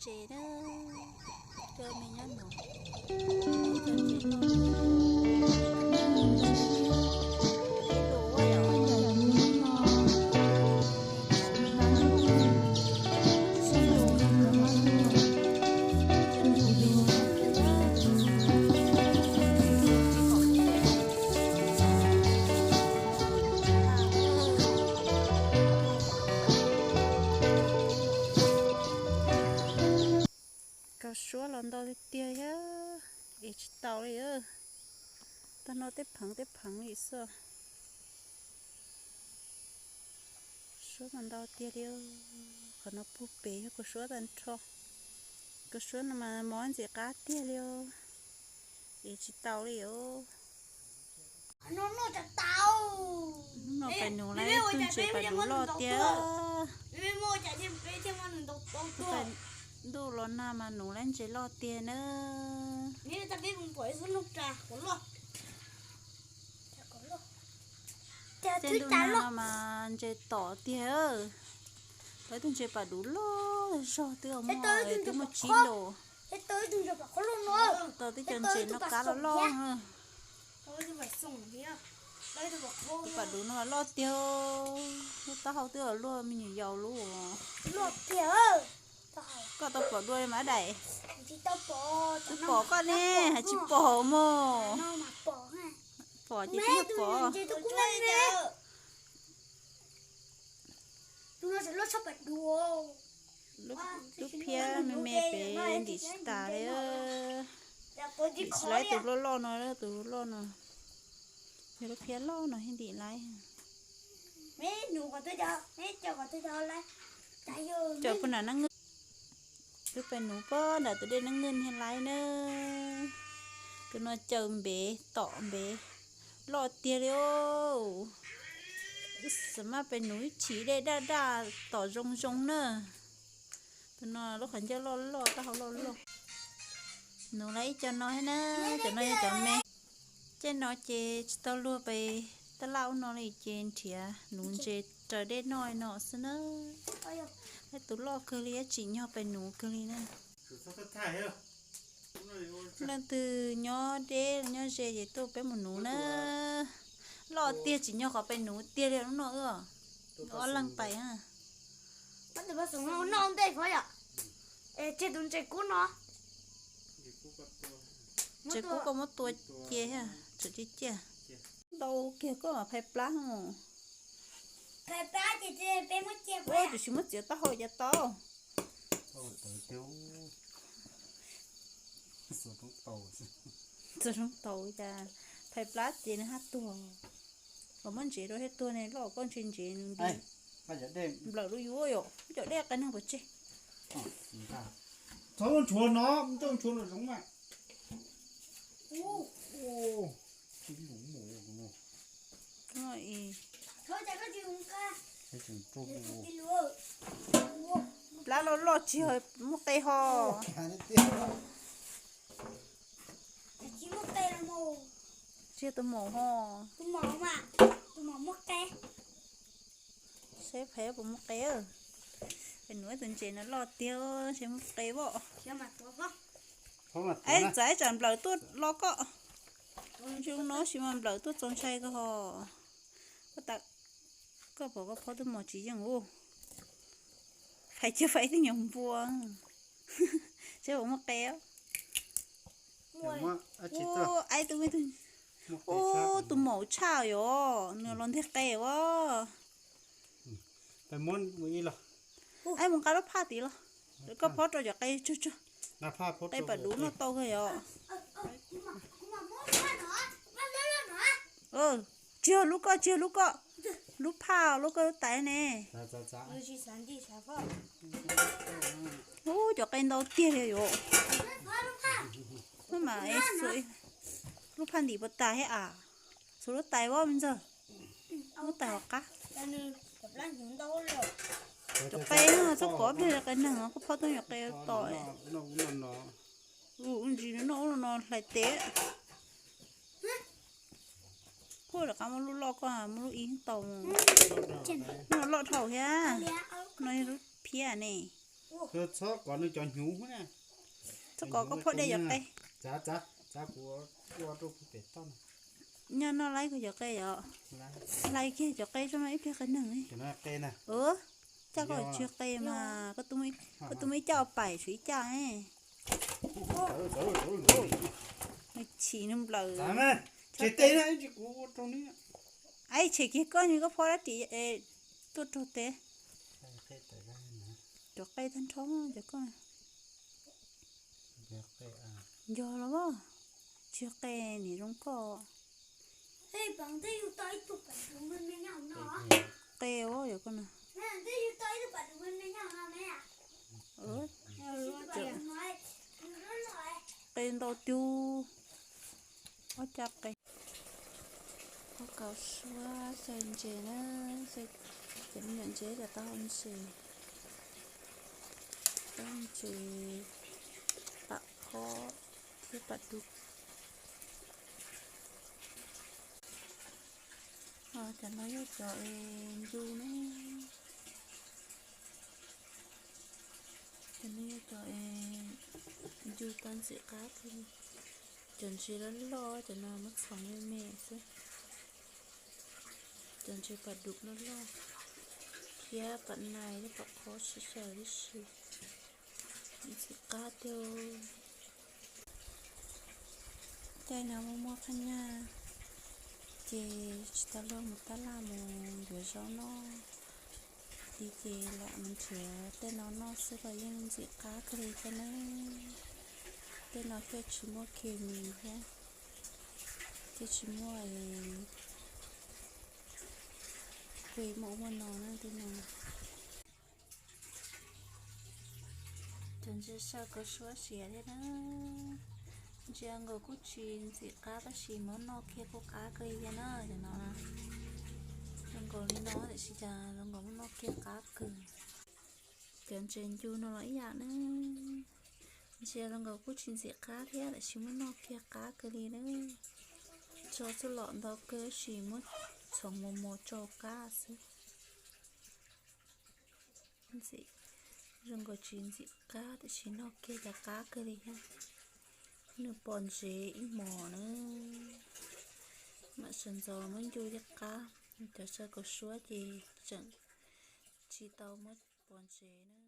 Ces na, coj me nyob no. Koj suab los ntau tiag tiag thiab, es tsis tau li. Tag no tej pheev tej pheev li xwb. Suab mas ntau tiag li. Qhov no puag pem yog kua suab tag nrho. Kua suab no mas mos ntxim qab tiag li os. Es tsis tau li os. No pais nuv lawm, tus ntses pas duv loj tiag. Ntuj los nag mas nuv lawm ntses loj tiag na. Tej ntuj nag no mas ntses tom tiag. Tau ib tug ntses pas duv loj zog twb muaj, twb muaj tsib los. Tau tib co ntses noj qab loj loj. Tus pas duv no loj tiag. Lub taub hau twb luaj me nyuam yaus lub. Koj tau pom dua li mas daim? Twb pom koj ne, hais tsis pom mog. Pom ces twb yog pom. Lub phiab me me pem ntim tsis tas li. Ntim tsis laib tus loj loj no, tus loj no. Yog lub phiab loj no thiaj ntim laib. Cov puas nram neej nwj, twb pais nuv puag nram tus dej neej nwj thiaj laib na. Tus no caws npev tom npev loj tiag li os. Wb xam maj pais nuv ib chim dej daj daj tom zoo zoo na. Tus no lub qhov ncauj loj loj, taub hau loj loj. Nuv lawm ib co no thiab na, cov no yog cov me. Caij no ces tsis tau luag pais taj laj ub no li ces nrhiav nuv ntses raws dej noj no xwb na. Tus loj kawg li, tsim nyog pais nuv kawg li na. Leej twg nyob deb nyob ze ces tuaj peb mus nuv na. Loj tiag, tsim nyog qhov pais nuv tiag li lub no. Ob leeg pais. Ntses kub no, ntses kub koj muab tua cia, tseem cia cia. Ntau kiag koj mas phais plab. Ua, tiam sis muab txiav taub hau cas tau. Txog zoo tau cas phais plab ces nws haj tuag. Los muab ntsev rau thiab tuag ne, loj koj ntsev ntsev nws nti. Nplawm lub yuav yom, cov dej qias neeg pov tseg. Txhob nchuav no, txhob nchuav no zoo mas. Plab loj loj tsis yog muaj qe ho. Tsis yog tus maum ho. Saib phais puas muaj qe. Pais nuv tus ntses no loj tiag, saib muaj qe pob. Txav ib tsam nplawm tuaj los koj. Zoo no sis mas nplawm tuaj txaus ntshai kawg ho. Koj pom koj phob twb mos tsis yeej ua. Phais cia phais tej nyuag npua. Saib puas muaj qe. Ua, ib tug, ua, tus maum tshaj yom, nws los nteg qe as. Mus nqa lub phaj tid los, koj phob rau cov qe tsug tsug. Qe pas duv noj tau kawg yom. Tsis yog lub koj, tsis yog lub koj. Lub phaj, lub koj lub tais ne. Ub, cov qe ntau tiag li yom. Lub phaj ntim puas tas thiab as. Xuas lub tais ua me ntxawg. Lub tais hauv qab. Cov qe no txhob kov pliag, qe neeg koj phob tuaj nyuam qe tom. Ntsis noj ub no hlais tes. Kuj rov qab muab lub loj koj, muab lub ib tau. Lub no loj dhau thiab. No yog lub phiab ne. Txhob kom nws cov hnyuv na. Txhob kom koj phob dej cov qe. Txav, txav, txav kuv ua rau pem toj no. Nyob no laib kiag cov qe os. Laib kiag cov qe tso mas ib pliag qe neeg. Caj koj tsw qe mas koj tuaj muaj ib caj paim tshuav ib caj. Nws chim nws nplawm. Aib, tshem kiag koj, koj phob dab tsi tuaj raug tes. Cov qe tag nrho cov koj. Yog los, tsw qe niam zoo koj. Qe os yog koj na. Qe ntau tiag. Ob caj qe. Ob kaus suab xaws ntses na, cov me nyuam ntses cov taub hau ntses, taub hau ntses, pam khob thiab pam dub. Cov no yog cov es ncu na, cov no yog cov es ncu tau ntxim qab kawg li. Cov ntses loj loj cov no muab txhoov me me xwb. Cov ntses pam dub loj loj thiab pam nais thiab pam khob sib xyaw tib si, ntxim qab tiag. Caij no muaj muaj phab nyaj ces tsis tau luag mus tab laj mus yuav zaub noj li ces lam mus nrhiav tej no noj xwb los yeej ntxim qab kawg li thiab na. Tej no thiaj tsis muaj khes mis thiab, thiaj tsis muaj es khes muaj ub muaj no na tej no. Cov ntses saw kawg suab siav thiab na. Ntsia nkaus kuj tsis ntxim qab tab sis muab noj kiag kuj qab kawg li thiab na cov no. Zoo nkaus li no tiam sis cas zoo nkaus muab noj kiag qab kawg. Cov ntses ncu no los ib yam na. Ntsia zoo nkaus kuj tsis ntxim qab thiab tab sis muab noj kiag qab kawg li na. Tso txuj lom ntau kawg tab sis muab txhoov mos mos tso qab xwb. Ntxim, zoo nkaus tsis ntxim qab tiam sis noj kiag cas qab kawg li thiab. Nws pom ntsev ib hmos na, mam sawv ntxov muab ncu thiaj qab. Cov saw kaus suab ces tseem tsis tau muab pom ntsev na.